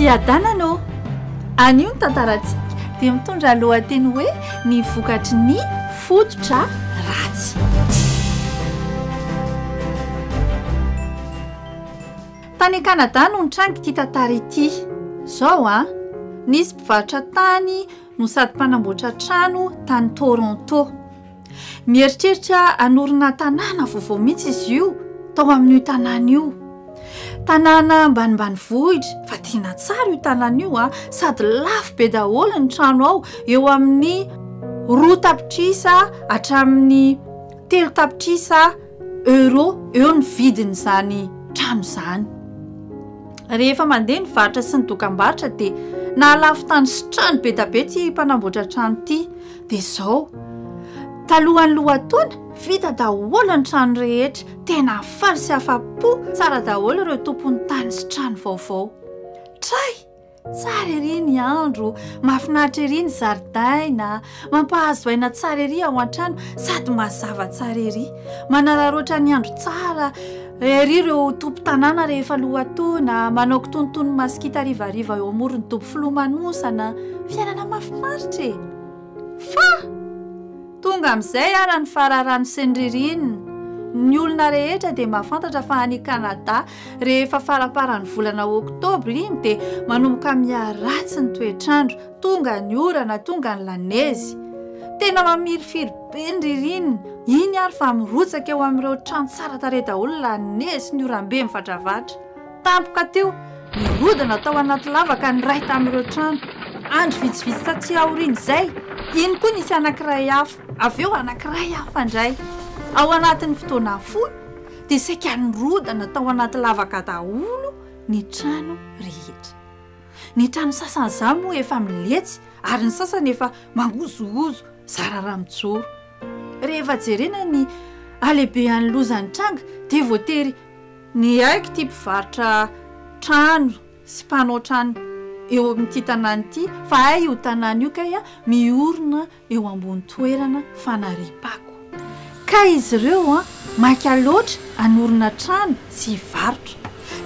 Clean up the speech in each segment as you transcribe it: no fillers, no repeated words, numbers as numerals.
Fiadanana ô! Anio ny tantarantsika dia mitondra lohateny hoe ny vokatry ny fototra ratsy. Tany Canada no nitranga ity tantara ity. Zao an, nisy mpivarotra tany no sady mpanamboatra trano tany Toronto. Mieritreritra hanorina tanàna vaovao mihitsy izy io tao amin'io tanàna io. Tanàna ambanimbanivohitra fa tena tsara io tanàna io a, sady lafo be daholo ny trano ao, eo amin'ny 2 tapitrisa hatramin'ny 3 tapitrisa euro eo ny vidin'izany trano izany. Rehefa mandeha ny varotra sy ny dokam-barotra dia nahalafo tany sy trano be da be ity mpanamboatra trano ity. Dia izao, talohan'ny lohataona, vita daholo ny trano rehetra, tena faly sy afa-po tsara daholo ireo tompon'ny tany sy trano vaovao. Tray! Tsara ery ny andro, mahafinaritra ery ny zaridaina, mampahazo aina tsara ery ao an-trano sady mazava tsara ery. Manararaotra ny andro tsara ery ireo tompon-tanàna rehefa lohataona, manao kitonotono masikita harivariva eo amoron'ny dobo filomanosana. Fiainana mahafinaritra e! Fa! Tonga amin'izay ara ny fararano sy ny ririnina. Ny olona rehetra dia mahafantatra fa any Canada, rehefa faramparan'ny volana oktobra iny dia manomboka miharatsy ny toetr'andro, tonga ny orana, tonga ny lanezy. Tena mamirifiry be ny ririnina, iny ary fa mirotsaka eo amin'ireo trano tsara tarehy daholo ny lanezy sy ny oram-be mivatravatra. Tampoka teo, nirodana tao anaty lavaka ny iray tamin'ireo trano. Andro vitsivitsy taty aorian'izay, iny koa nisy anankiray hafa, avy eo anankiray hafa indray. Ao anatin'ny fotoana fohy, dia saika nirodana tao anaty lavaka daholo ny trano rehetra. Ny trano sasany izany moa efa miletsy ary ny sasany efa mangozohozo, zara raha mijoro. Rehefa jerena ny halehibehan'ny loza nitranga dia voatery Niaiky ity mpivarotra trano sy mpanao trano eo amin'ity tanàna ity fa hay io tanàna io kay miorina eo ambony toerana fanariam-pako. Ka izy ireo maika loatra hanorina trano sy hivarotra.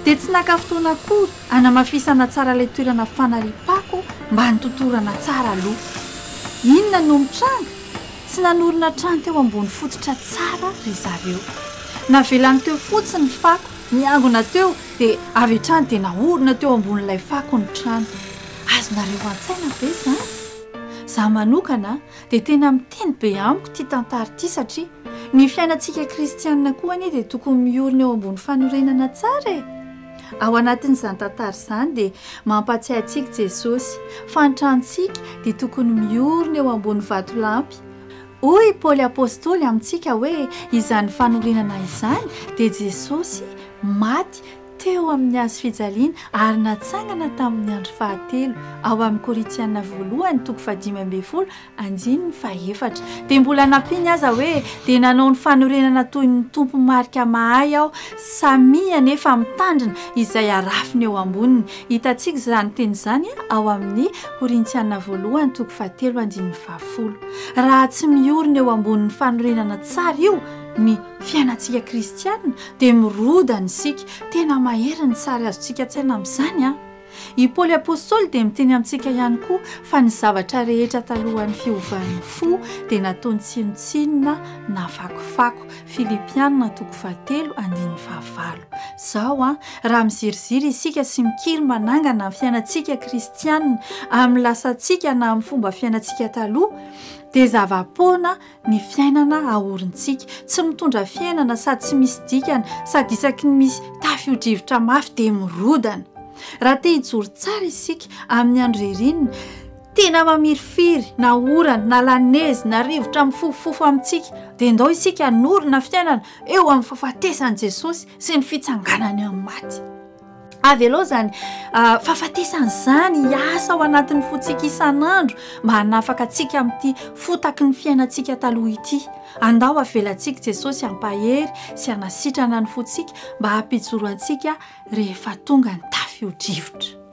Dia tsy naka fotoana akory hanamafisana tsara ilay toerana fanariam-pako mba nitotorana tsara aloha. Inona no mitranga? Tsy nanorina trano teo ambony fototra tsara ry zareo. Navelany teo fotsiny ny fako, niangona teo dia avy hatrany dia naorina teo ambonin'ilay fako ny trano. Azonareo an-tsaina ve izany? Izaho manokana dia tena miteny be amiko ity tantara ity satria ny fiainantsika kristianina koa anie dia tokony miorina eo ambony fanorenana tsara e! Ao anatin'izany tantara izany dia mampahatsiahy antsika Jesosy fa ny tranontsika dia tokony miorina eo ambony vatolampy. Hoy i Paoly Apostoly amintsika hoe izany fanorenana izany dia Jesosy maty teo amin'ny hazo fijaliana ary natsangana tamin'ny andro fahatelo, ao amin'ny Korintiana voalohany toko fahadimy ambin'ny folo Andininy fahefatra. Dia mbola nampiany aza hoe, Dia nanao ny fanorenana toy ny tompo marika mahay aho, samia anefa mitandrina izay arafiny eo amboniny. Hitantsika izany teny izany ao amin'ny Korintiana voalohany toko fahatelo andininy fahafolo. Raha tsy miorina eo ambonin'ny fanorenana tsara io ny fiainantsika kristiana dia mirodana isika. Tena mahery ny sary azontsika an-tsaina amin'izany an! I Paoly Apostoly dia miteny amintsika ihany koa fa ny zavatra rehetra talohan'ny fiovan'ny fo dia nataony tsinontsinona na fakofako, Filipiana toko fahatelo andininy fahavalo. Izao an, raha miziriziry isika sy mikiry manangana ny fiainantsika kristiana amin'ny lasantsika na amin'ny fomba fiainantsika taloha, dia zava-poana ny fiainana aorintsika. Tsy mitondra fiainana sady tsy misy dikany, sady isaky ny misy tafio-drivotra mafy dia mirodana. Raha te hijoro tsara isika amin'ny andro ririnina, tena mamirifiry na orana na lanezy na rivotra mifofofofo amintsika, dia ndao isika hanorina fiainana eo amin'ny fahafatesan'i Jesosy sy ny fitsanganany amin'ny maty. Avelao izany fahafatesana izany hiasa ao anatin'ny fontsika isan'andro mba hanafaka antsika amin'ity fotaky ny fiainantsika taloha ity. Andao avelantsika Jesosy hampahery sy hanasitrana ny fontsika mba hampijoro antsika rehefa tonga ny tafio-drivotra.